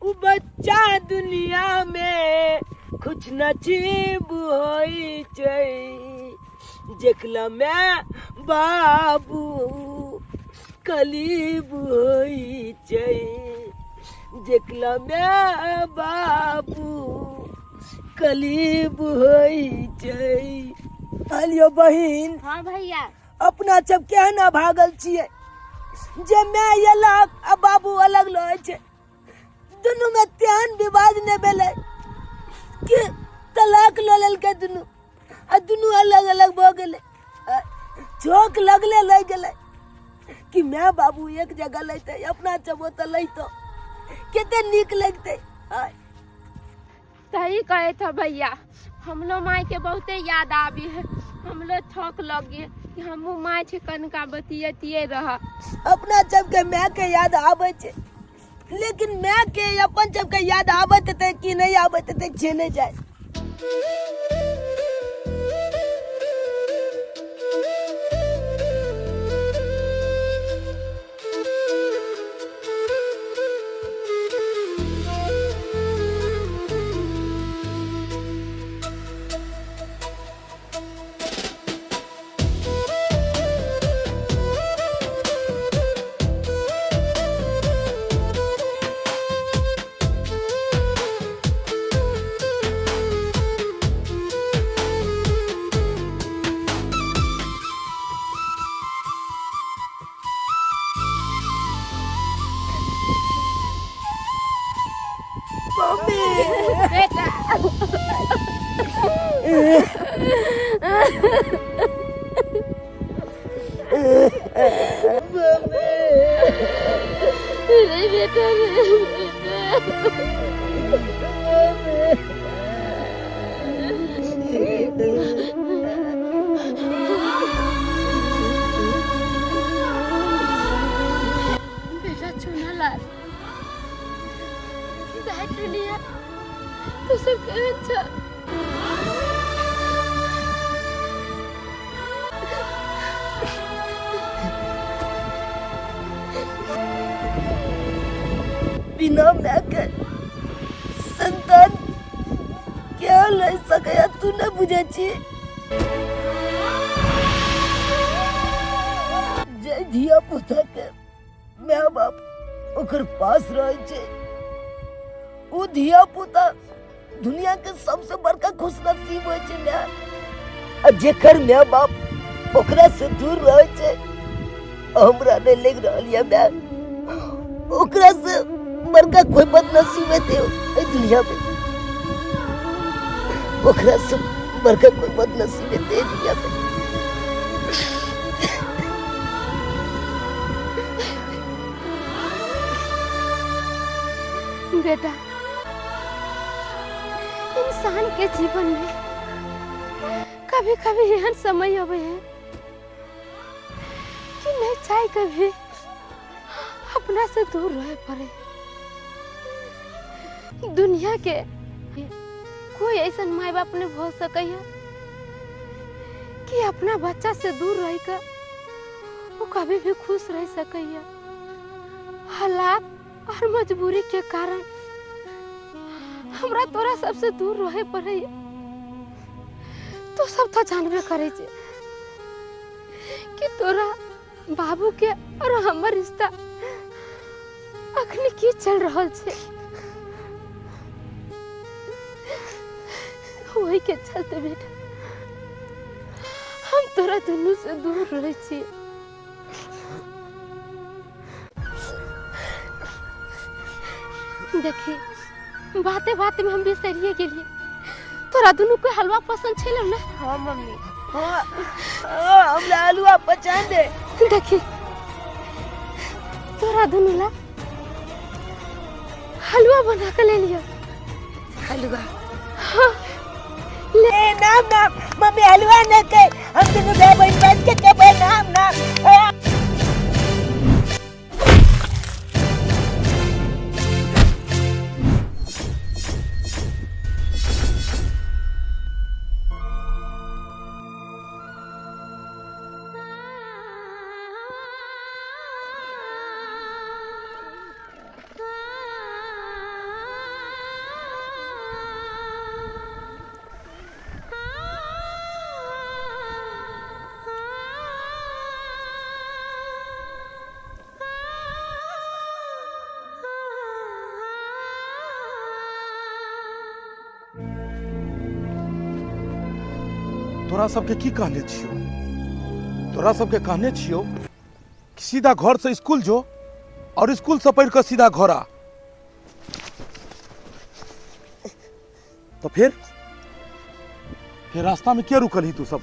उ बच्चा दुनिया में कुछ नसीब होइ छै जेकला में बाबू कलीब होइ छै जेकला में बाबू कलीब होइ छै। कहलियो बहिन। हाँ भैया। अपना सब केहन अभागल छियै जे माय अलग आ बाबू अलग रहै छै। दुनू में तेहन विवाद नहि भेलै कि तलाक लऽ लेलकै दुनू आ दुनू अलग अलग भऽ गेलै। चौक लगले लागि गेलै कि माय बाबू एक जगह लैतै, अपना सब ओतऽ लैतौ कते नीक लगतै। सही कहे था भैया, हमलो माय के बहुते याद आबी है, हमलो थक लग गए कि हमहूँ माय छै कनका बतियतिये रह। अपना सबके माय के याद आबै छै, लेकिन माय के अपन सबके याद आबैत हेतै कि नहि आबैत हेतै से नहि जाय। मम्मी। बेटा। मम्मी। रे बेटा, रे बेटा। बेटा चुनालाल, दाइ टुनिया, तू सब केहन छ? बिना माय के संतान क्या लय सकैया, तू नहि बुझै छी। जे धिया पुता के माय बाप ओकर पास रहै छै ओ धिया पुता दुनिया के सबसे बड़का खुशनसीब होइ छै माय। आ जेकर माय बाप ओकरा से दूर रहै छै, हमरा नहि लागि रहल यऽ माय ओकरा से बड़का कोई बदनसीब हेतै एहि दुनिया में, ओकरा से बड़का कोई बदनसीब हेतै एहि दुनिया में। बेटा, इंसान के जीवन में कभी कभी एहन समय आवे है कि नहीं चाहे कभी अपना से दूर रहे पड़े। दुनिया के कोई ऐसा माय बाप नहीं हो सके है कि अपना बच्चा से दूर रह कर वो कभी भी खुश रह सके है। हालात और मजबूरी के कारण हमरा तोरा सबसे दूर रहे पड़े। तो सब तो जानबे करे छे कि तोरा बाबू के और हमर रिश्ता अखनी की चल रहल छे, वही के चलते बेटा हम तोरा दुनू से दूर रहे छी। देखी बाते बाते में हम बिसरिए गेलिए, तोरा दुनू के हलवा पसंद छेलो ना? हाँ मम्मी, हाँ, हाँ, हमरा हलवा पसंद है। देखी तोरा दुनू ला हलवा बना के ले लियो। हलवा? हाँ। ले नाम नाम मम्मी हलवा न के, हम दुनू भाई बहन बन के खेबै। नाम नाम। तोरा सबके की कहने छियौ? तोरा सबके कहने छियौ कि सीधा घर से स्कूल जो और स्कूल से पढ़ कऽ सीधा घर आ। तो फिर फिर रास्ता में किया रुकल ही तू सब?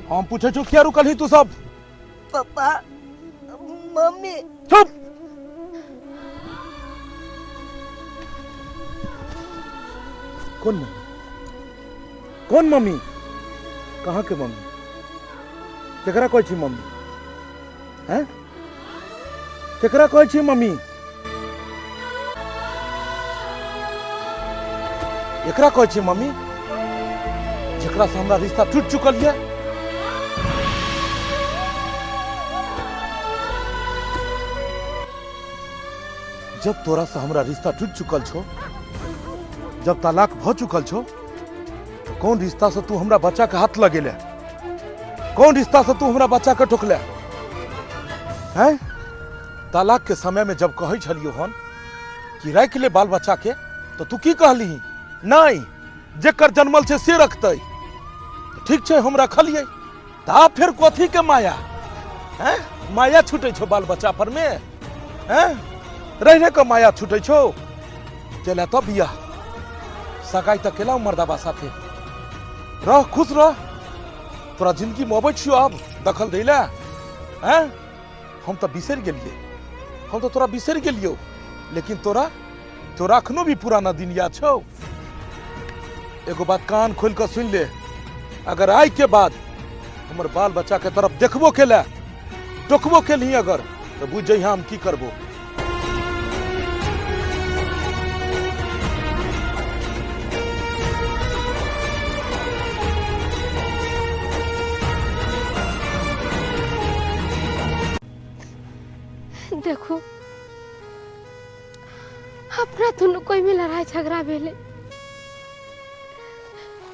हम पूछे छो किया रुकल ही तू सब? Papa mummy. चुप। कौन मम्मी? कौन मम्मी? कहाँ के मम्मी? केकरा कहै छी मम्मी? हैं, केकरा कहै छी मम्मी? एकरा कहै छी मम्मी जेकरा से हमरा रिश्ता टूट चुकल ये। जब तोरा से हमरा रिश्ता टूट चुकल छो, जब तलाक भ चुकल छो, तो कौन रिश्ता से तू हमरा बच्चा के हाथ लगेले? कौन रिश्ता से तू हमरा बच्चा के ठोकले हैं? तलाक के समय में जब कहै छलियो हन कि राखि ले बाल बच्चा के, तो तू की कहली? नहीं, जेकर जन्मल छै से रखतै। ठीक छै, हम रखलियै। तऽ आब फेर कथी के माया? हैं, माया छूटै छौ बाल बच्चा पर में? हैं, रहि रहि कऽ माया छूटै छौ? चला तऽ बियाह सगाई तऽ केलहुँ मर्दाबा साथे, रह, खुश रह। तोरा जिंदगी में अबै छियौ आब दखल दै लए? हैं, हम तऽ बिसरि गेलियै, हम तऽ तोरा बिसरि गेलियौ, लेकिन तोरा तोरा अखनो भी पुराना दिन याद छौ। एगो बात कान खोलि कऽ सुनि ले, अगर आइ के बाद हमर बाल बच्चा के तरफ देखबो केले, टोकबो केलही अगर, तऽ बुझ जइहा हम की करबो। देखो, अपना दुनू कोई में लड़ाई झगड़ा भेलै,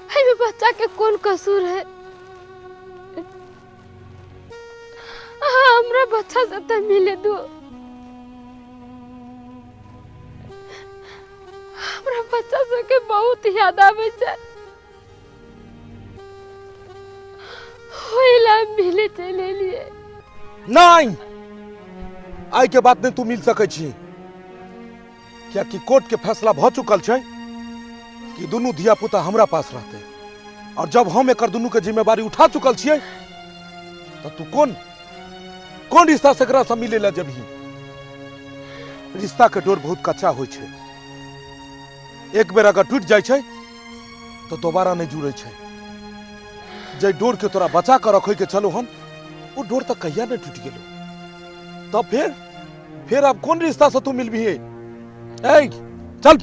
एहिमे बच्चा के कोन कसूर है? अहाँ हमरा बच्चा से तऽ मिले दो। हमरा बच्चा सबके बहुत याद आबै छै, ओहि ला मिले चलि एलियै। नहीं, आइ के बाद नहीं तू मिल सकै छी, कियाकि कोर्ट के फैसला भ चुकल छै कि दुनू धिया पुता हमरा पास रहते, और जब हम एकर दुनू के जिम्मेवारी उठा चुकल छियै तो तू कौन कौन रिश्ता से एकरा से मिले ला जेबही? रिश्ता के डोर बहुत कच्चा होइ छै, एक बेर अगर टूट जाइ छै तो दोबारा नहीं जुड़े छै। जे डोर के तोरा बचा कर रखे के चलो हम, वो डोर तक कहिया नहीं टूट गेलो, तब फिर फिर अब कौन रिश्ता से तू मिलबी? ए चल।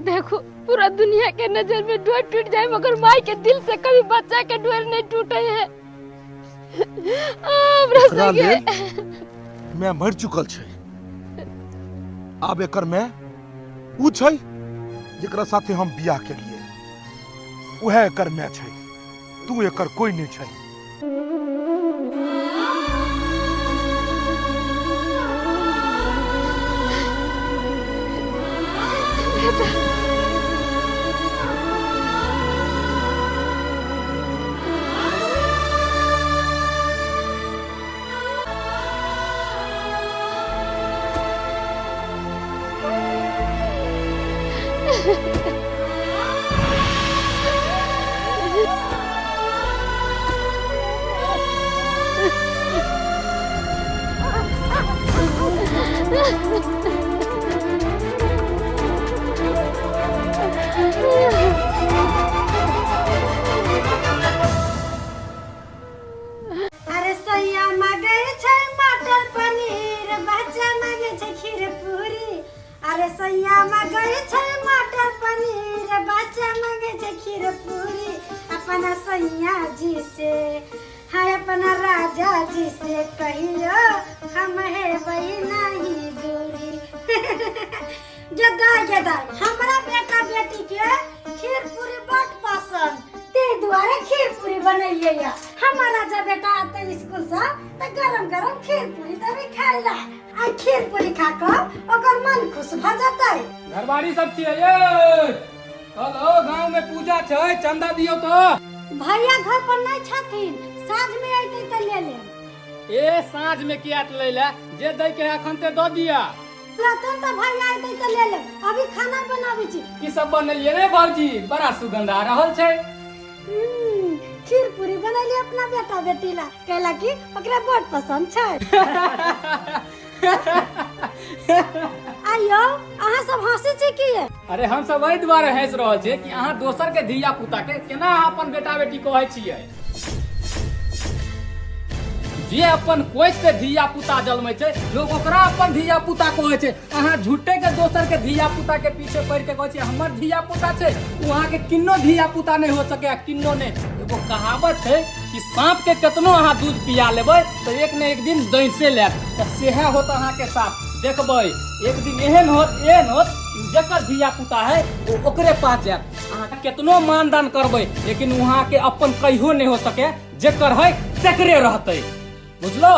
देखो, पूरा दुनिया के नजर में डोर टूट जाए मगर माई के दिल से कभी बच्चा के डोर नहीं टूटे है। हमरा एकरा संगे लेल मैं मर चुकल छै, आब एकर मैं उ छै जेकरा साथे हम बियाह केलिए, उहे एकर मैं छै, तू एकर कोई नहीं छै। अरे सैया मांगे छै मटर पनीर, बच्चा मांगे छै खीर पूरी। अरे सैया मांगे छै मटर पनीर, बच्चा मांगे छै खीर पूरी। अपना सैया जी से, हाँ अपना राजा जी से कहियो हम हेबै नहीं दूरी। गेदा गेदा, हमरा बेटा बेटी के खीर पूरी बड पसंद, ताहि दुआरे खीर पूरी बनेलियै या। हमर राजा बेटा आते स्कूल से तऽ गरम गरम खीर पूरी देबै खाय ला, आ खीर पूरी खा कऽ ओकर मन खुश भऽ जेतै। घरवारी सब छियै ये। हेलो, गांव में पूजा छै, चंदा दियो तो। भैया घर पर नहीं छथिन, साँझ में अयतै तऽ ले लेब। ए साँझ में किया लै ले, जे दै के है अखन ते दऽ दिया। रहतन तऽ भैया अयतै तऽ ले लेब, अभी खाना बनाबै छी। की सब बनेलियै रे भौजी? बड़ा सुगंध आ रहल छै। खीर पूरी बनैली अपना बेटा बेटी ला, कैला कि ओकरा बड़ पसंद छै। आइयो अहाँ सब हंसी छी की? अरे हम सब एहि दुआरे हंसि रहल छियै कि अहाँ दोसर के धिया पुता के केना अहाँ अपन बेटा बेटी कहै छियै। जे अपन कोइख से धिया पुता जन्मै छै, लोग ओकरा अपन धिया पुता कहै छै। अहाँ झूठे के दोसर के धिया पुता के पीछे पड़ के कहै छियै हमर धिया पुता छै। ओ अहाँ के किन्नो धिया पुता नहि हो सके, किन्नो नहि। एगो कहावत छै कि सांप के केतनो अहाँ दूध पिया लेबै तऽ एक ने एक दिन डैसे लेत, तऽ सेहे होत अहाँ के साथ। देखबै एक दिन एहन होत, एहन होत, जकर धिया पुता है ओ ओकरे पास जायत। अहाँ केतनो मानदान करबै लेकिन वहाँ के अपन कहियो नहीं हो सके, जेकर है तेकरे रहतै, बुझलो?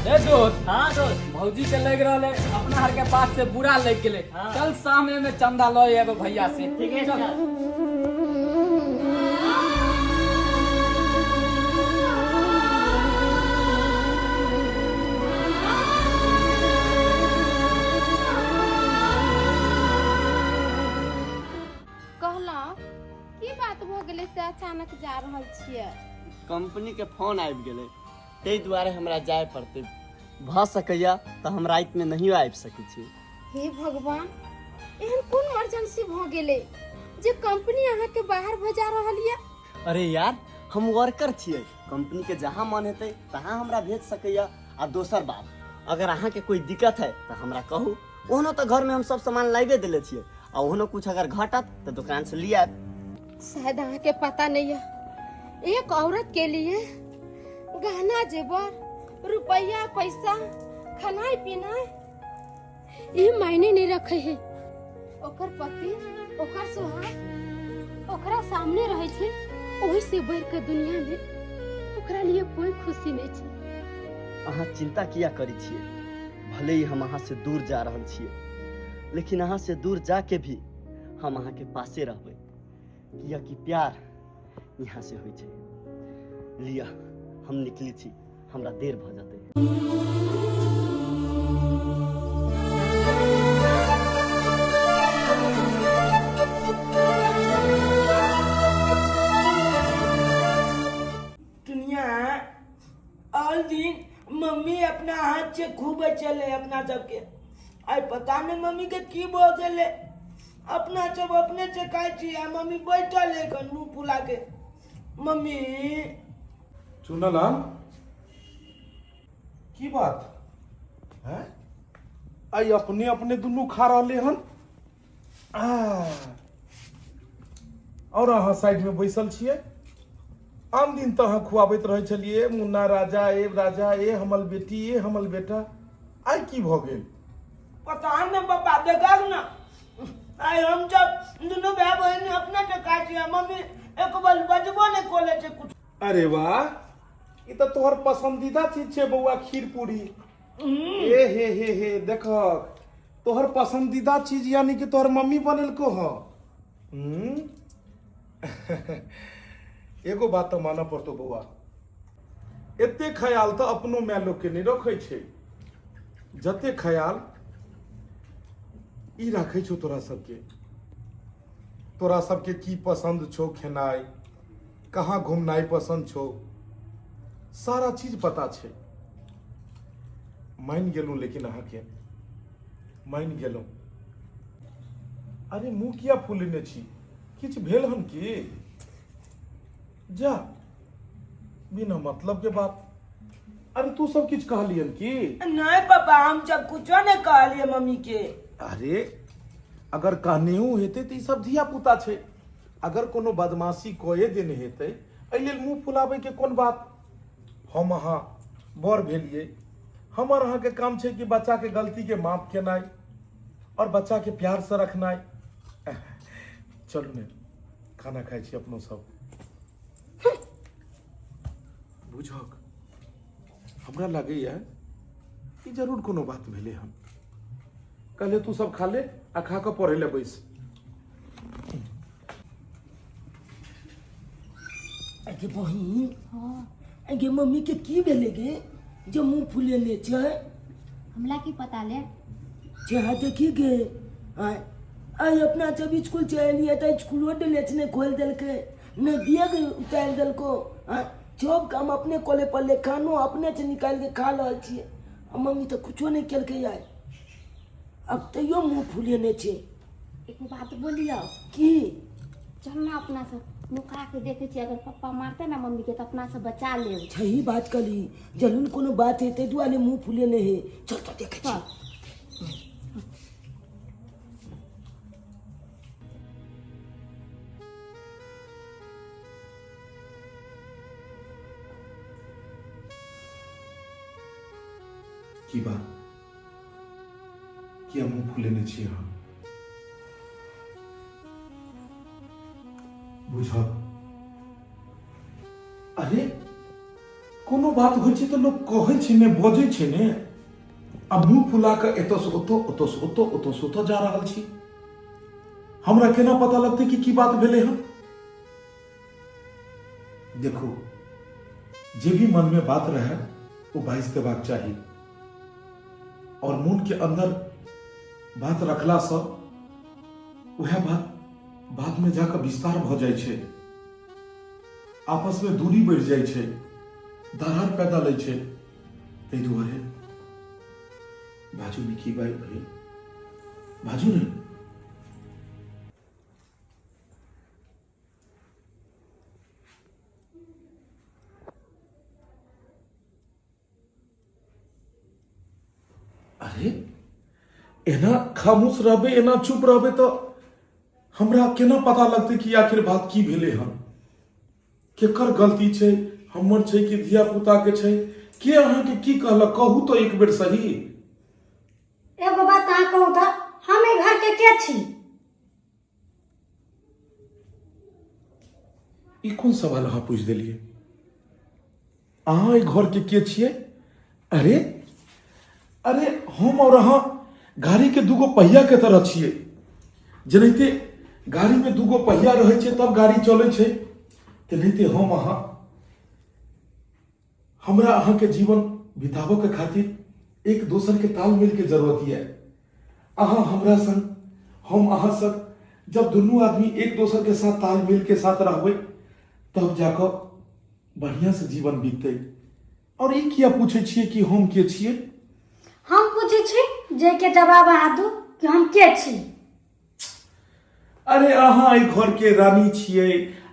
ए दोस्त। हाँ दोस्त। भौजी के लग रहल है अपना हर के बात से बुरा लग गेलै। हाँ। चल सामने में चंदा लऽ आबे भैया से। ठीक है, चल। चल। कहलहुँ की बात भऽ गेलै से अचानक जा रहल छियै? कंपनी के फोन आबि गेलै, ताहि दुआरे हमरा जाय पड़तै। भऽ सकैया तऽ हम रातिमे नहियो आबि सकै छी। हे भगवान, एहन कोन इमरजेंसी भऽ गेलै जे कंपनी अहाँके बाहर भेजा रहल यऽ? अरे यार, हम वर्कर छियै, कंपनी के जहाँ मन हेतै तहाँ हमरा भेज सकैया। आ दोसर बात, अगर अहाँके कोई दिक्कत है तऽ हमरा कहू। ओहनो तऽ घरमे हम सब सामान लाइबे देले छियै, आ ओहनो कुछ अगर घटत तऽ दोकान से लिया आयब। शायद अहाँके पता नहीं है, एक औरत के लिए गहना जेवर रुपया पैसा खानाई पीनाई ये मायने नहीं रखे है। ओकर पति ओकर सुहाग ओकरा सामने रहे छै, ओहि से बढ़ के दुनिया में ओकरा लिए कोई खुशी नहीं छै। अहाँ चिंता किया करै छियै? भले ही हम अहाँ से दूर जा रहल छियै, लेकिन अहाँ से दूर जाके भी हम अहाँ के पासे रहबै, कियाकि प्यार यहाँ से होइ छै। लिअ, हम निकली छी, हमरा देर भऽ जेतै। दुनिया ऑल दिन मम्मी अपना हाथ से खूब चले अपना सबके, आइ पता नहीं मम्मी के की भऽ गेलै। अपना सब अपने से खाइ छी आ मम्मी बैठल है एखन मुँह फुला के। मम्मी चुनलाल, की बात है? आइ अपने अपने दुनू खा रहले हन आ, और अहाँ साइड में बैसल छियै। आन दिन तऽ अहाँ खुआबैत रहै छलियै, मुन्ना राजा, ए राजा, ए हमल बेटी, ए हमल बेटा। आइ की भऽ गेल? पता नहीं पापा, देखा ना आइ हम सब दुनू भाई बहन अपने से खाइ छियै, मम्मी एक बार बजबो नहीं कोले छै कुछ। अरे वाह, ई तऽ तोहर पसंदीदा चीज छै बौआ, खीर पूरी। ए हे हे हे, देखक तोहर पसंदीदा चीज यानी कि तोहर मम्मी बनेलको ह। एगो बात तऽ मानऽ पड़तौ बौआ, एते ख्याल तऽ अपनो माय लोक के नहि रखै छै जते ख्याल ई राखै छौ तोरा सबके। तोरा सबके की पसंद छौ खेनाइ, कहाँ घुमनाइ पसंद छौ, सारा चीज पता छै। मानि गेलहुँ, लेकिन अहाँके मानि गेलहुँ। अरे मुँह किया फुलेने छी? किछु भेल हन की? जा, बिना मतलब के बात। अरे तू सब किछु कहलियन की? नहीं पापा, हम सब कुछो नहीं कहलिए मम्मी के। अरे अगर कहनेहु हेतै तऽ ई सब धिया पुता छै, अगर कोनो बदमाशी कए देने हेतै, एहि लेल मुँह फुलाबै के कोन बात? हम अहाँ बड़ भेलियै, हमर अहाँके काम छै कि बच्चाके गलतीके माफ केनाइ और बच्चाके प्यारसँ रखनाइ। चलू ने, खाना खाइ छी अपनो सब। बुझक हमरा लगैया ई जरूर कोनो बात भेलै हन। कहले तू सब खा ले आ खा कऽ पढ़ै लए बैस। गे बहिन, हाँ गे मम्मी के की भेलै गे जे मुंह फुलेने छै? हमरा की पता ले। चेहरा देखी गे। आय आइ अपना जब स्कूल से एलियै तऽ स्कूलो ड्रेस नहि खोलि देलकै, नहि बैग उतारि देलको। आँय, सब काम अपने कऽ पड़लै, खानो अपने से निकालि कऽ खा रहल छियै, आ मम्मी तऽ कुछो नहि केलकै आइ। आब तैयो मुँह फुलेने छै। एगो बात बोलियौ? की? चल ना, अपना सब नुका के देखे छियै, अगर पप्पा मारते ना मम्मी के तऽ अपना सब बचा लेब। सही बात कहली, जरूर कोनो बात है, ताहि दुआरे मुँह फुलेने है। चल तऽ देखै छी। की बात, किया मुंह फुलेने छी अहाँ? बुझल, अरे कोनो बात होइ छै तऽ लोक कहै छै ने, बजै छै ने। आ मुंह फुला कऽ एतऽ से ओतऽ, ओतऽ से ओतऽ, ओतऽ से ओतऽ जा रहल छी, हमरा केना पता लगतै कि की बात भेलै हन? देखू, जे भी मन में बात रहे वो बाजि देबाक चाही, और मन के अंदर बात रखला से वह बात बाद में जाकर विस्तार भ जाइ छै, आपस में दूरी बढ़ि जाइ छै, दरार पैदा लै छै। ताहि दुआरे बाजू ने, की बात भेल, बाजू ने। अरे एना खामोश रहबै, एना चुप रहबै तऽ हमरा केना पता लगतै कि आखिर बात की भेलै हन? केकर गलती छै, हमर छै कि धिया पुता के छै? के अहाँके की कहलक, कहू तऽ एक बेर सही। एगो बात अहाँ कहू तऽ, हम एहि घर के के छी? ई कोन सवाल अहाँ पूछि देलियै? अहाँ एहि घरके के छियै? अरे अरे, हम और अहाँ गाड़ीके दूगो पहियाके तरह छियै। जेनाहिते गाड़ीमे दूगो पहिया रहै छै तब गाड़ी चलै छै, तेनाहिते हम अहाँ, हमरा अहाँके जीवन बिताबऽके खातिर एक दोसरके तालमेलके जरूरत यऽ। अहाँ हमरा संग, हम अहाँ संग, जब दुनू आदमी एक दोसर के साथ तालमेल के साथ रहबै तब जाकऽ बढ़िया से जीवन बीततै। और ई किया पूछै छियै कि हम के छियै? हम पूछै छी जाहिके जवाब अहाँ दू कि हम के छी। अरे अहाँ एहि घर के रानी छियै,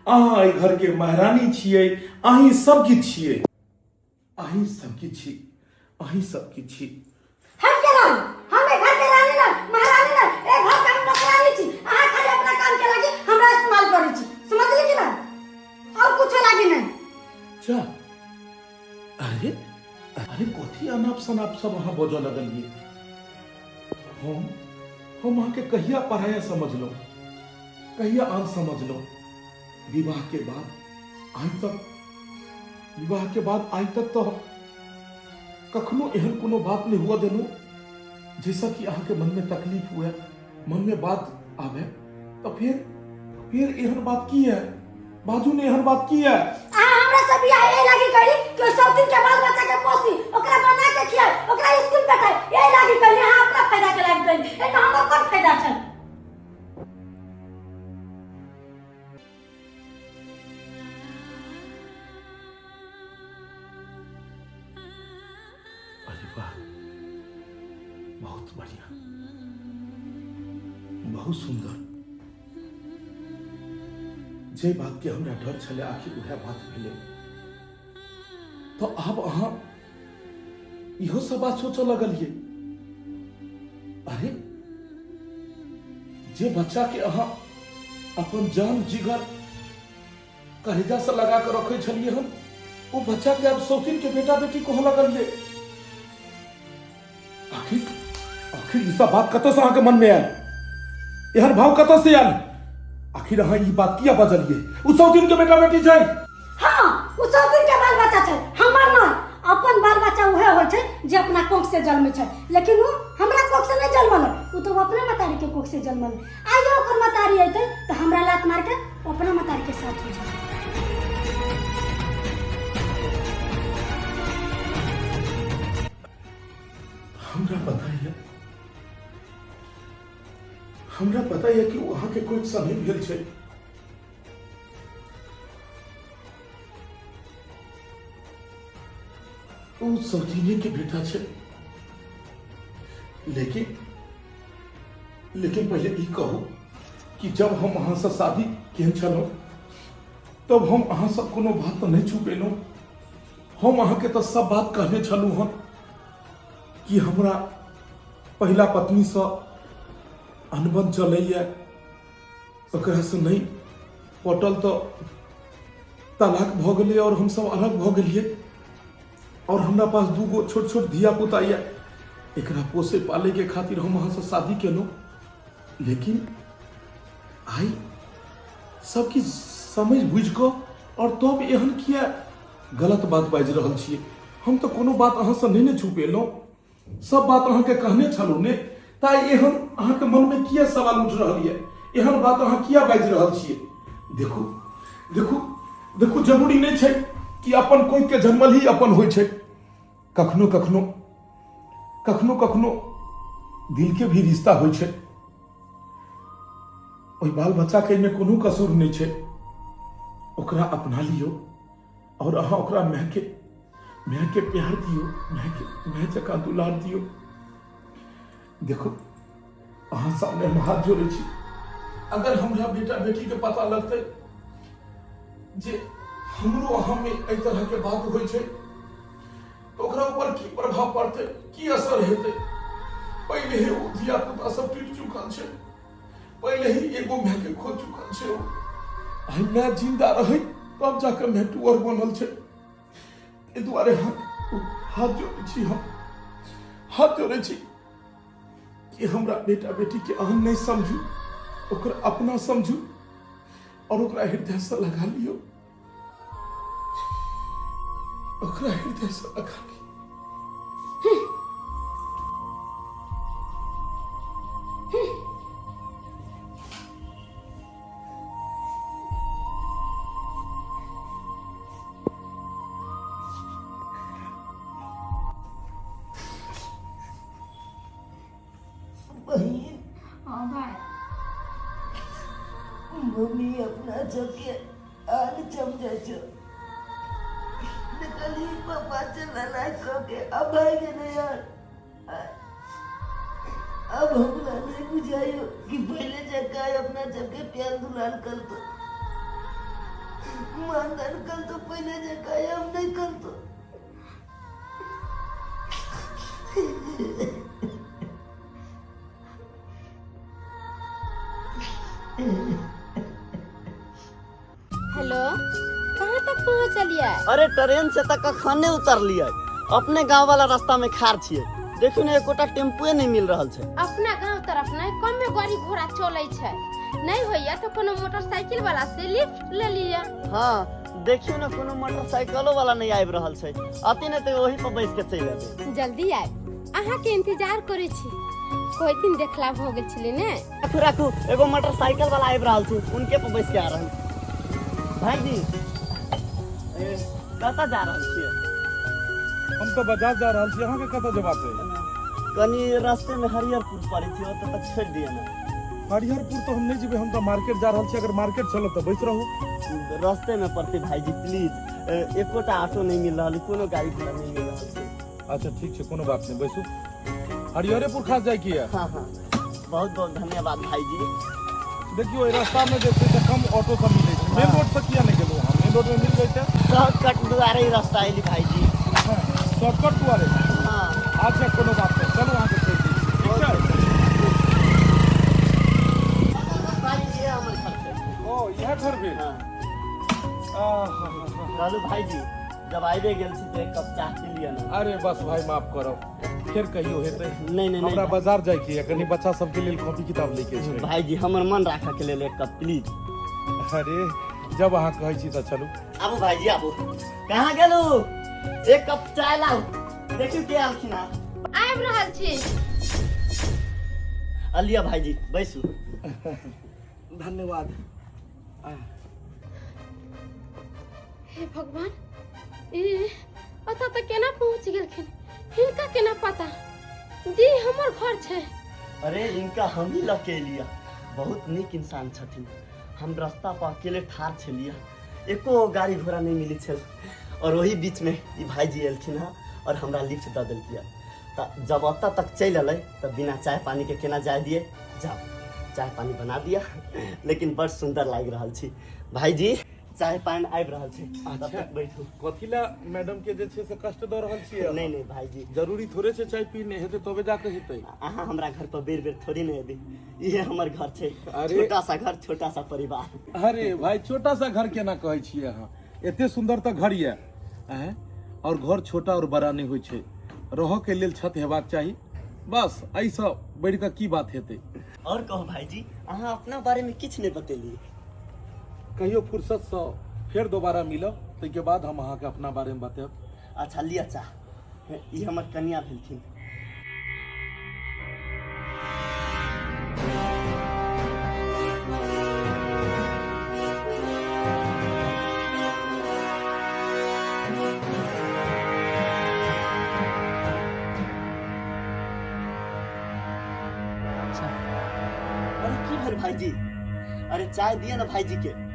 अहाँ एहि घर के महारानी छियै, अहीं सब किछु छियै, अहीं सब किछु छी, अहीं सब किछु छी। हम के रानी? हम ए घर के रानी ना, महारानी ना, ए घर के हम नौकरानी छी। अहाँ खाली अपना काम के लागी हमरा इस्तेमाल करै छी, समझली कि ना? और कुछो लागी नहीं। जा, अरे अरे, कथी अनाप शनाप सब अहाँ बजऽ लगलियै? हम अहाँके कहिया पराया समझलहुँ, कहिया आन समझलहुँ? विवाह के बाद आइ तक, विवाह के बाद आइ तक तऽ कखनो एहन कोनो बात नहि हुअ देलहुँ जाहिसँ कि अहाँके मनमे तकलीफ हुए, मनमे बात आबे। तऽ फेर एहन बात की है? बाजू ने, एहन बात की है? अहाँ हमरा से बियाह एहि लागी करी कि सब दिन के बाल बच्चा के पोसी, ओकरा बना के खियाई, ओकरा स्कूल पठाई, एहि लागी करी। अहाँ अपना फायदा के लागी करी, एहिमे हमर कोन फायदा छै? अरे वाह, बहुत बढ़िया, बहुत सुंदर। जे बात के हमरा डर छलै आखिर उएह बात भेलै। तो आब अहाँ इहो सब बात सोचऽ लगलियै? अरे जे बच्चा के अहाँ अपन जान जिगर कलेजा से लगा के रखे छलियै हन, ओ बच्चा के आब सौतीन के बेटा बेटी कहऽ लगलियै। आखिर आखिर ई सब बात कतऽ से अहाँके मन में आयल? एहन भाव कतऽ से आयल? आखिर अहाँ ई बात किया बजलियै? ओ सौतीन के बेटा बेटी छै। हाँ, ओ सब दिन के बाल बच्चा छै, हमर नहीं। अपन बाल बच्चा उहे होइ छै जे अपना कोख से जन्मै छै, लेकिन ओ हमरा कोख से नहीं जन्मल, ओ तो अपने मतारी के कोख से जन्मल। आइयो ओकर मतारी अयतै तऽ हमरा लात मार के ओ अपना मतारी के साथ हो जेतै। हमरा पता यऽ कि ओ अहाँके कोखिसँ नहि भेल छै। ओ सौतीने के बेटा छै, लेकिन लेकिन पहले ई कहू कि जब हम अहाँ से शादी केने छलहुँ तब हम अहाँ से कोनो बात तऽ नहि छुपेलहुँ। हम अहाँके तऽ सब बात कहने छलहुँ हन कि हमरा पहिला पत्नीसँ अनबन चलैए, ओकरासँ नहि पटल तऽ तलाक भऽ गेलै आओर हमसब अलग भऽ गेलियै और हमरा पास दू गो छोट छोट धिया पुता यऽ, एकरा पोसे पाले के खातिर हम अहाँ से शादी केलहुँ। लेकिन आइ सब किछु समझ बुझि कऽ और तब एहन किया गलत बात बाजि रहल छियै? हम तऽ कोनो बात अहाँसँ नहि ने छुपेलहुँ, सब बात अहाँके कहने छलहुँ ने। ताइ एहन अहाँके मनमे किया सवाल उठि रहल यऽ? एहन बात अहाँ किया बाजि रहल छियै? देखू देखू देखू, जरूरी नहि छै कि अपन कोइके जन्मल ही अपन होइ छै। कखनो कखनो कखनो कखनो दिलके भी रिश्ता होइ छै। ओहि बाल बच्चाके एहिमे कोनो कसूर नहि छै, ओकरा अपना लियौ और अहाँ ओकरा मायके प्यार दियौ, मायके माय जकाँ दुलार दियौ। देखो, अहाँ सामने हम हाथ जोड़ै छी, अगर हमरा बेटा बेटी के पता लगतै जे हमरो अहाँ में एहि तरह के बात होइ छै तऽ ओकरा ऊपर की प्रभाव पड़तै, की असर हेतै? पहिले ही ओ धिया पुता सब टूटि चुकल छै, पहिले ही एगो माय के खो चुकल छै। ओ आइ माय जिंदा रहै तब जाके माय टुअर बनल छै। एहि दुआरे हम हाथ जोड़ै छी, हम हाथ जोड़ै छी कि हमरा बेटा बेटी के अहाँ नहि समझू, ओकरा अपना समझू और ओकरा हृदय से लगा लियौ, ओकरा हृदय से लगा लियौ। बहिन। हाँ भाई। मम्मी अपना सबके आन समझै छौ। देखली पप्पा से लड़ाई कऽ के अब भागि गेलै यार। अब हमरा नहीं बुझाइयो कि पहले जकाँ अपना सबके प्यार दुलार करतो, मानदान करतो, पहले जकाँ हम नहीं करतो। हेलो, कहाँ तक पहुँचलियै? अरे ट्रेन से तऽ कखने उतरलियै, अपने गांव वाला रास्ता में खार छियै। देखू ने, एकोटा टेम्पुए नहीं मिल रहल छै। अपना गांव तरफ नहीं कमे गाड़ी घोड़ा चलै छै, नहीं होइया तो कोनो मोटरसाइकिल वाला से लिफ्ट ले लिया। हाँ देखियो ने, कोनो मोटरसाइकिलो वाला नहीं आबि रहल छै। अति ने तऽ ओही पर बैस के चलि एबै। जल्दी आयब, अहाँ के इंतजार करै छी। कोई दिन देखला भऽ गेल छलै ने। राखू राखू, एगो मोटरसाइकिल वाला आबि रहल छै, उनके पर बैस के आ रहल छी। भाईजी, कतऽ जा रहल छियै? हम तऽ बाजार जा रहल छी, अहाँके कतऽ जेबाक अइ? कनी रास्ते में हरिहरपुर पड़ै छै, ओतऽ तक छोड़ि दिअ ने। हरिहरपुर तऽ हम नहि जेबै, हम तऽ मार्केट जा रहल छी। अगर मार्केट चलब तऽ बैस रहू। रास्ते में पड़तै भाईजी, प्लीज। एकोटा ऑटो नहीं मिल रहल, कोनो गाड़ी घोड़ा नहीं मिल रहल छै। अच्छा ठीक छै, कोनो बात नहीं, बैसू। हरिहरेपुर खास जाय की है? हाँ हाँ, बहुत बहुत धन्यवाद भाईजी। देखियो, एहि रास्ता में जे छै से कम ऑटो सब मिलै छै। मेन रोड से किया नहि गेलहुँ अहाँ? मेन रोड में मिल जैते। शॉर्टकट दुआरे ही रास्ता एली भाईजी। शॉर्टकट दुआरे? हाँ। अच्छा कोनो बात नहीं, चलू अहाँके छोड़ि दै छी, ठीक छै? भाईजी, ये हमर घर छै। ओ इएह घर भेल? हाँ। आहा। कहलू भाईजी, जब आबे गेल छी तऽ एक कप चाह पी लिअ ने। अरे बस भाई, माफ करब, फेर कहियो हेतै। नहीं नहीं हमरा नहीं बाजार जाय के यऽ, कनी बच्चा सबके लेल कॉपी किताब लै के छै। भाईजी, हमर मन राखऽ के लेल एक कप प्लीज। अरे जब अहाँ कहै छी तऽ चलू। आबू भाईजी आबू। कहाँ गेलू? एक कप चाय लाउ। देखियौ के आलखिन हँ। आबि रहल छी। अलिया भाईजी, बैसू। धन्यवाद। हे भगवान, ई ओतऽ तऽ केना पहुँच गेलखिन? हिनका केना पता जी हमर घर छै? अरे इनका हम ही लऽ के एलियै। बहुत नीक इंसान छथिन। हम रास्ता पर अकेले ठाढ़ छलियै, एको गाड़ी घोड़ा नहि मिलै छल, और ओही बीचमे ई भाईजी एलखिन हँ और हमरा लिफ्ट दऽ देलकै। तऽ जब ओतऽ तक चलि एलै तऽ बिना चाय पानीके केना जाय दियै? जाउ, चाय पानी बना दिअ। लेकिन बड़ सुन्दर लागि रहल छी भाईजी। चाय पानि आबि रहल छै, तब तक बैठू। कथी लए मैडम के जे छै से कष्ट दऽ रहल छियै? नहि नहि भाईजी, जरूरी थोड़े छै, चाय पीने हेतै तबे जाके हेतै। अहाँ हमरा घर पर बेर बेर थोड़ी ने एबै, इहे हमर घर छै। अरे। छोटा सा घर, छोटा सा परिवार। अरे भाई, छोटा सा घर केना कहै छियै अहाँ? एते सुन्दर तऽ घर यऽ। आँय, और घर छोटा और बड़ा नहि होइ छै, रहऽ के लेल छत हेबाक चाही बस, एहिसँ बढ़ि कऽ की बात हेतै? और कहू भाईजी, अहाँ अपना बारे में किछु नहि बतेलियै। कहियो फुर्सतसँ फेर दोबारा मिलब, ताहिके बाद हम अहाँके अपना बारेमे बतायब। अच्छा, लिअ चाह। ई हमर कनिया भेलखिन। अरे की भेल भाईजी? अरे चाय दिए ना भाईजी के।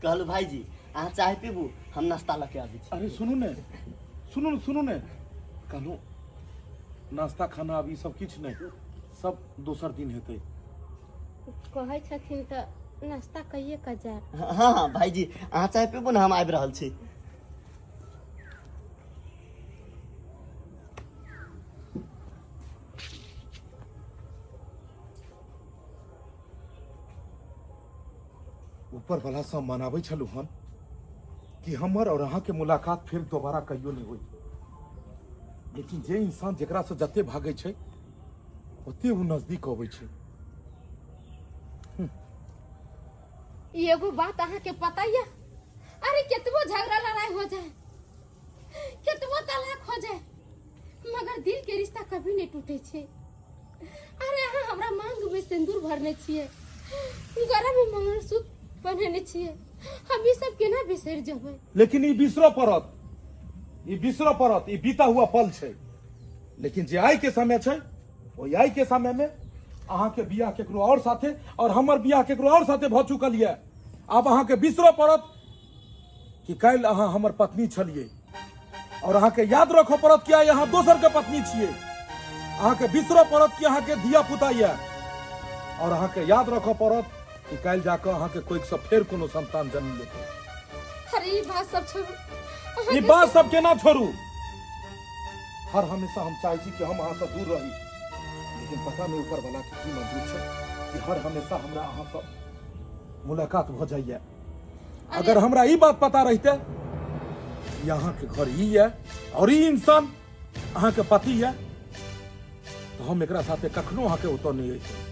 कहलू भाईजी, अहाँ चाय पीबू, हम नाश्ता लऽ के आबै छी। अरे सुनू ने, सुनू ने, सुनू ने, कहलहुँ नाश्ता खाना आब ई सब किछु नहि, सब दोसर दिन हेतै। कहै छथिन तऽ नाश्ता कहिए कऽ जायब। हाँ हाँ भाईजी, अहाँ चाय पीबू ने, हम आबि रहल छी। ऊपर वाला से मनाबै छलहुँ हन कि हमर और अहाँके मुलाकात फिर दोबारा कहियो नहि होई, लेकिन जे इंसान जेकरा से जते भागै छै ओते ओ नजदीक अबै छै। ई एगो बात अहाँके पता यऽ, अरे केतबो झगड़ा लड़ाई हो जाए, केतबो तलाक हो जाए, मगर दिल के रिश्ता कभी नहीं टूटे छै। अरे अहाँ हमरा मांग में सिंदूर भरने छियै, गला में मंगलसूत्र पहिनेने छियै, हम ई सब केना बिसरि जेबै? लेकिन ई बिसरऽ पड़त, ई बिसरऽ पड़त, ई बीता हुआ पल छै। लेकिन जे आइ के समय छै, ओहि आइ के समय में अहाँके बियाह केकरो और साथे और हमर बियाह केकरो और साथे भऽ चुकल यऽ। आब अहाँके बिसरऽ पड़त कि काल्हि अहाँ हमर पत्नी छलियै, और अहाँके याद रखऽ पड़त कि आइ अहाँ दोसर के पत्नी छियै। अहाँके बिसरऽ पड़त कि अहाँके धिया पुता यऽ, और अहाँके याद रखऽ पड़त कि काल्हि जाकऽ अहाँके कोइक से फेर कोनो संतान जन्म लेतै। अरे ई बात सब छोड़ू। ई बात सब केना छोड़ू? हर हमेशा हम चाहै छी कि हम अहाँ से दूर रही, लेकिन पता नहीं ऊपर वाला के की मंजूर छै कि हर हमेशा हमरा अहाँ से मुलाकात भऽ जाइए। अगर हमरा ई बात पता रहिते कि अहाँ के घर ई है और ई इंसान अहाँ के पति है, तो हम एकरा साथे कखनो अहाँ के ओतऽ नहीं अइते।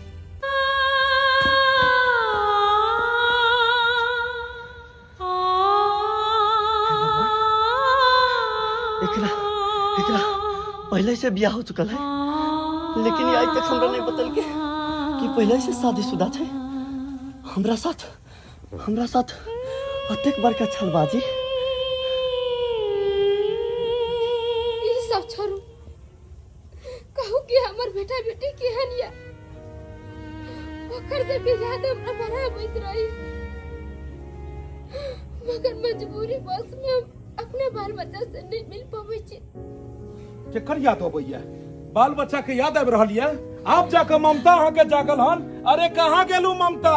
एकरा एकरा पहले से बियाह हो चुकल है, लेकिन ये आज तक हमरा नहीं बतल के कि पहले से शादीशुदा छै। हमरा साथ अतेक बड़का छलबाजी। ई सब छोड़ू, कहू कि हमर बेटा बेटी केहन या? ओकर सबके याद हमरा बड़ा अबैत रही, मगर मजबूरी बस में हम अपना बाल बच्चा से नहीं मिल पबै छी। केकर याद अबैया? बाल बच्चा के याद आबि रहल यऽ? आब जाकऽ ममता अहाँके जागल हन। अरे कहाँ गेलू ममता?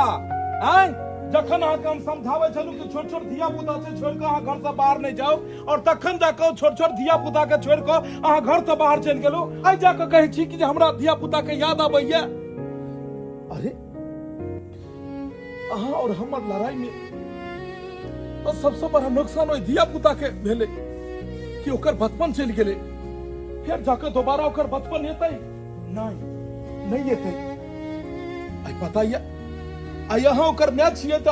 आँय, जखन अहाँके हम समझाबै छलहुँ कि छोट छोट धिया पुता छै, छोड़ि कऽ अहाँ घरसँ बाहर नहि जाउ, और तखन जाकऽ छोट छोट धिया पुता के छोड़ि कऽ अहाँ घरसँ बाहर चलि गेलहुँ। आइ जाकऽ कहै छी कि जे हमरा धिया पुता के याद अबैया। अरे अहाँ और हमर लड़ाई में तो सबसे बड़ा नुकसान ओहि धिया पुता के भेलै कि ओकर बचपन चलि गेलै। फेर जाकऽ दोबारा ओकर बचपन एतै? नहि, नहि एतै। आइ पता यऽ, आइ अहाँ ओकर माय छियै तऽ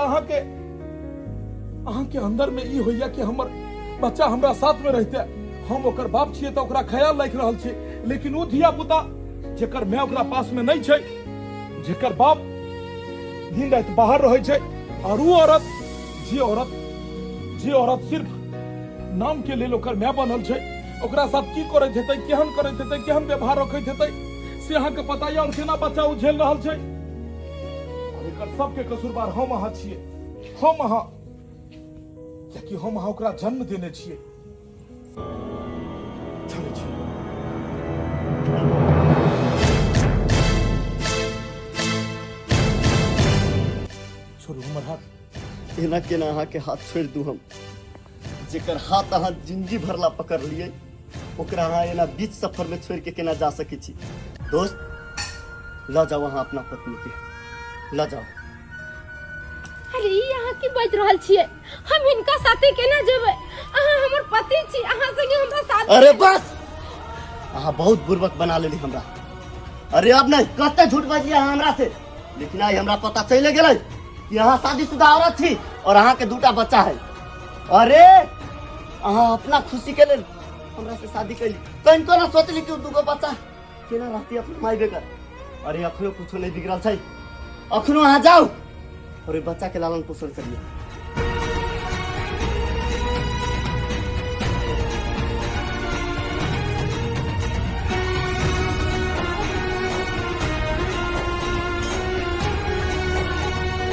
अहाँके अंदर में ई होइया कि हमर बच्चा हमरा साथ में रहते। हम ओकर बाप छियै तऽ ओकरा ख्याल राखि रहल छी, लेकिन ओ धिया पुता जेकर माय ओकरा पास में नहि छै, जेकर बाप दिन राति बाहर रहै छै, और ओ औरत जे औरत सिर्फ नाम के लेल ओकर माय बनल छै। ओकरा साथ की करैत हेतै, केहन करैत हेतै, केहन व्यवहार रखैत हेतै से अहाँके पता यऽ, और केना बच्चा ओ झेल रहल छै। और एकर सबके कसूरवार हम अहाँ छियै, हम अहाँ, कियाकि हम अहाँ ओकरा जन्म देने छियै। चलै छी। छोड़ू हमर हाथ। एना केना अहाँके हाथ छोड़ि दू हम? जेकर हाथ अहाँ जिंदगी भरला पकड़लियै ओकरा अहाँ एना बीच सफर में छोड़ के केना जा सकै छी? दोस्त, लऽ जाओ अहाँ अपना पत्नी के, लऽ जाओ। अरे ई अहाँ की बाजि रहल छियै? हम हिनका साथे केना जेबै? अहाँ हमर पति छी, अहाँ संगे हमरा साथ। अरे बस, अहाँ बहुत बुर्बक बना लेली हमरा। अरे अब नहीं, कते झूठ बजलियै अहाँ हमरा से, लेकिन आइ हमरा पता चलि गेलै कि अहाँ शादीशुदा औरत छी और अहाँ के दूटा बच्चा है। अरे अहाँ अपना खुशी के लेल हमरा से शादी कैली, कनिको ना सोचली कि दूगो बच्चा केना रहती अपना माय बेगर। अरे अखनो कुछो नहीं बिगड़ल छै, अखनो अहाँ जाउ और बच्चा के लालन पोषण करिए।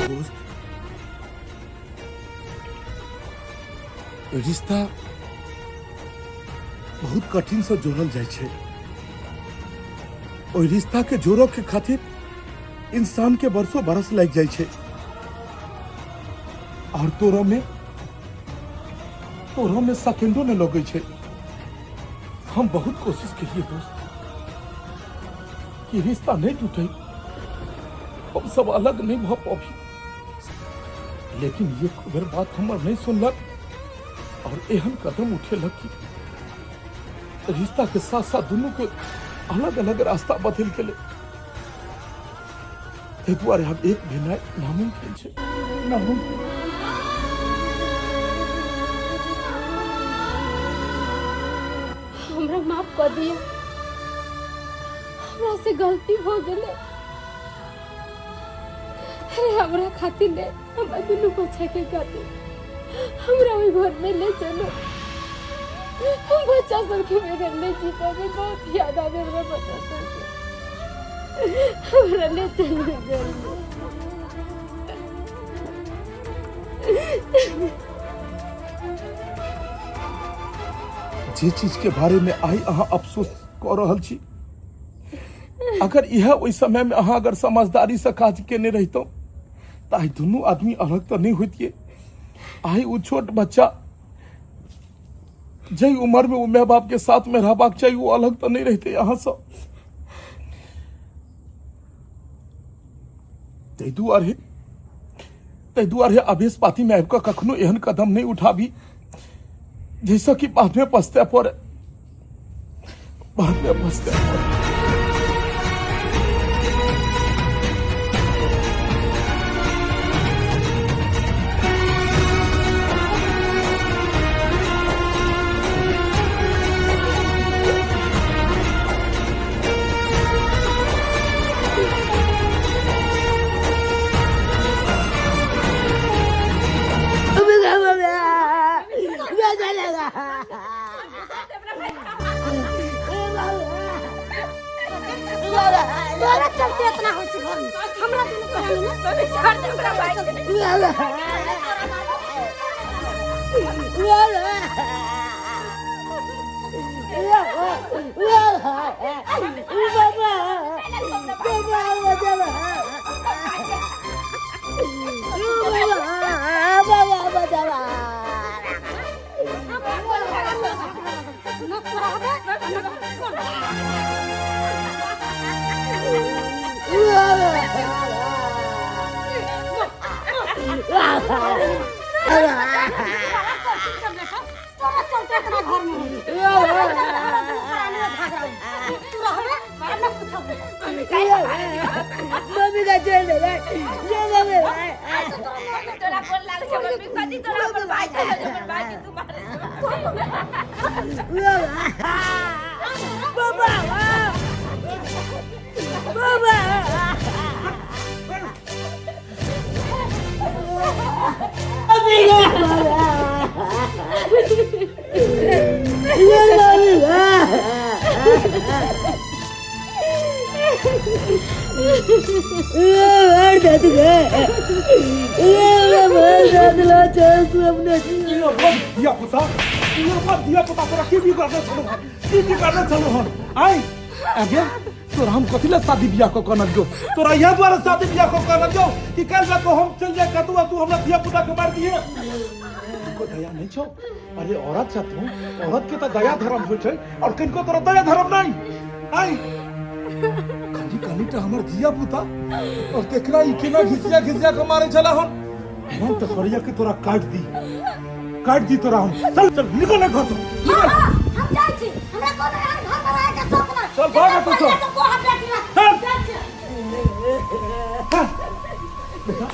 दोस्त, रिश्ता बहुत कठिन से जोड़ल जाइ छै। ओहि रिश्ता के जोड़ो के खातिर इंसान के बरसों बरस लागि जाइ छै, और तोरो में सेकेंडो ने लगै छै। हम बहुत कोशिश केलिए दोस्त कि रिश्ता नहीं टूटे, हम सब अलग नहीं भऽ पाबी, लेकिन एक बेर बात हमर नहीं सुनलक और एहन कदम उठेलक कि रिश्ता के साथ साथ दुनू के अलग अलग रास्ता बदलि गेलै। ताहि दुआरे आब एक भेनाइ नामुमकिन छै, नामुमकिन। हमरा माफ कऽ दिअ, हमरा से गलती हो गेलै। अरे हमरा खातिर ने, हमरा दुनू बच्चा के खातिर हमरा ओहि घर में ले चलो। हम बच्चा सबके बगैर नहीं जी पाबे, बहुत याद आवे हमरा बच्चा सबके। हमरा ले चलो घर में। जे चीज के बारे में आइ अहाँ अफसोस कऽ रहल छी, अगर इएह ओहि समय में अहाँ अगर समझदारी से काज केने रहितहुँ तऽ आइ दुनू आदमी अलग तऽ नहि होइतियै। आइ ओ छोट बच्चा जाहि उम्र में ओ माय बाप के साथ में रहबाक चाही, ओ अलग तऽ नहि रहितै अहाँ सँ। ताहि दुआरे आवेश पाती में आबि कऽ कखनो एहन कदम नहि उठाबी जाहिसँ कि बाद में पछताए पड़े, बाद में पछताए पड़े। तोरा चलते इतना होइ छै घरमे, हमरा दुनू प्राणी ने छोड़ दे हमरा भाई के। न तोरा हबे, न तोरा। तोरा चलते इतना घर में होइ छै। तोरा चलते हमरा दुनू प्राणी में झगड़ा होइ छै। तू रहबे आ न कुछो। मम्मी का जेल दे भाई, ये मम्मी भाई। तोरा बोल लागल छै मम्मी, कथी तोरा अपन भाई छै, अपन भाई के तू मारे? बाबा बाबा दादी गे ये हमरा भाई दादला चल तू अपने ई अपन धिया पुता, ई अपन धिया पुता तोरा की बिगाड़ने छलौ हन, की बिगाड़ने छलौ हन? आइ आगे तोरा हम कथी ले शादी बियाह कऽ कऽ अनलियौ? तोरा इएह दुआरे शादी बियाह कऽ कऽ अनलियौ कि काल्हि जा कऽ हम चलि जाय कतौ आ तू हमरा धिया पुता के मारि दिहे? कनिको दया नहि छौ? अरे औरत छ तू, औरत के तऽ दया धर्म होइ छै और कनिको तोरा दया धर्म नहि। आइ कनी कनी टा हमर धिया पुता और तेकरा ई केना घिसिया घिसिया के मारे छला हन। मन तऽ करैया कि तोरा काटि दी, काटि दी तोरा हम। चल चल, निकल घर से, निकल। हम जाइ छी, हमरा कोनो एहन घर में रहै के शौक नहि। चल, भाग एतऽ सँ। पहिले गोहा बेटी रख। चल। जाइ छी। बेटा,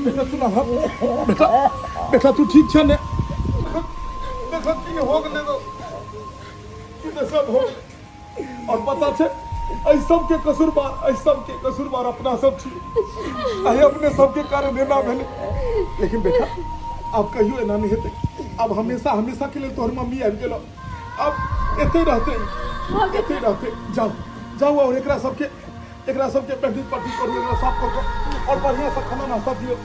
बेटा, सुना, बेटा, बेटा, तू ठीक छ ने? देख की हो गेलै तो, की दशा हो। और पता छै, एहि सबके कसूरवार, एहि सबके कसूरवार अपना सब छी। आइ अपने सबके कारण एना भेलै। लेकिन बेटा, आब कहियो एना नहि हेतै। आब हमेशा हमेशा के लेल तोहर मम्मी आबि गेलौ, आब एतै रहतै, एतै रहतै। जाउ जाउ और एकरा सबके बैंडेज पट्टी करू, एकरा साफ कऽ कऽ और बढ़िआँ से खाना नाश्ता दियौ,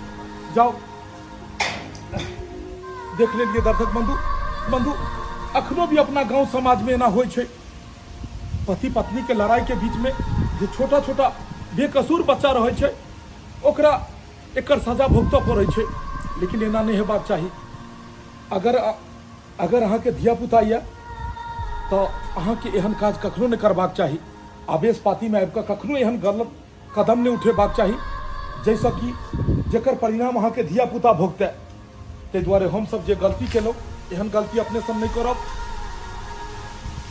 जाउ। देख लेलियै दर्शक बंधु, अखनो भी अपना गांव समाज में एना होइ छै। पति पत्नी के लड़ाई के बीच में जे छोटा छोटा बेकसूर बच्चा रहै छै, ओकरा एकर सजा भुगतऽ पड़ै छै। लेकिन एना नहि हेबाक चाही। अगर अगर अहाँके धियापुता यऽ तऽ अहाँके एहन काज कखनो नहि करबाक चाही। आवेश पातीमे आबि कऽ कखनो एहन गलत कदम नहि उठेबाक चाही, जाहिसँ कि जकर परिणाम अहाँके धियापुता भोगतै। ताहि दुआरे हमसभ जे गलती केलहुँ, एहन गलती अपने सब नहि करब।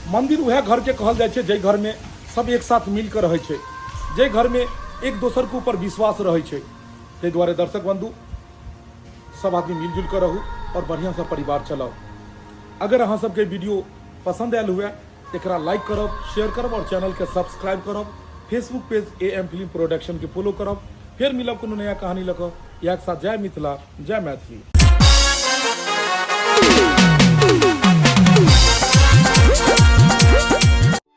मंदिर उएह घरके कहल जाइ छै जाहि घरमे सब एक साथ मिल कऽ रहै छै, जाहि घरमे एक दोसरके ऊपर विश्वास रहै छै। ताहि दुआरे दर्शक बंधु, सब आदमी मिलजुल कऽ रहू आओर बढ़िआँसँ परिवार चलाउ। अगर अहाँ सबके वीडियो पसन्द आयल हुए, एकरा लाइक करब, शेयर करब और चैनल के सब्सक्राइब करब। Facebook page A M film production के फॉलो करब। फेर मिलब कोनो नया कहानी लऽ कऽ। इएह के साथ जय मिथिला, जय मैथिली।